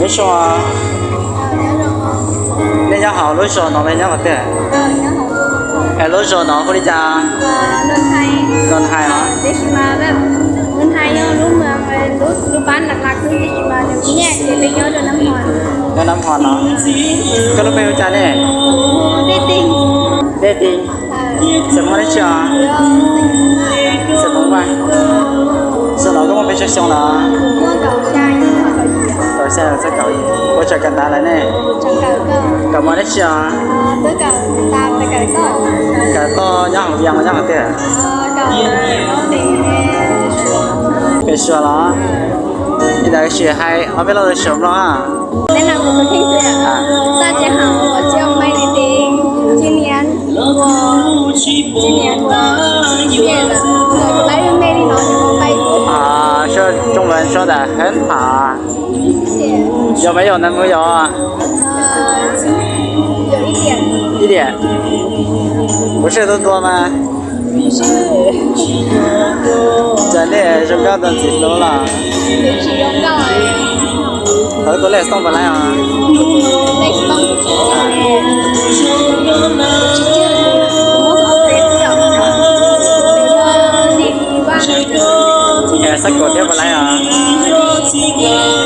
Nyob zoo, nej nyob hauv lub zos no los nyob qhov twg? Es lub zos no hu li cas? Nus Hais os. Nus Hais yog lub, lub pab Dak Lak xwb, tiam sis mas nws nyob Nab Hmo no. Koj lub npe hu cas ne? Dej Ti. Xeem Hmoob dab tsi os? Xeem Hmoob Vaj. Xyoo no koj muaj pes tsawg xyoo lawm? Kaum xya txog kaum yim. Puas tsawg kawm ntawv lawm ne? Kawm mos dab tsi os? Kawm toj nyob hauv Vias los nyob hauv twg? Pem Suav los? Li ntawd sim hais ob peb lo lus Suav mloog. แนะนำตัวเองสิ อ่ะ 大家好 ผมชื่อไมค์นิติ ชื่อเนียน 我今年我毕业了 我来用魅力毛巾我拜师 啊，说中文说得很好啊。谢谢。有没有男朋友啊？呃，有一点。一点？不是都多吗？ Cas nej zoo nkauj tau ntxiv hlub los? Thaum tus lej xoo puas laib os? Xab kaum thiab puas laib os?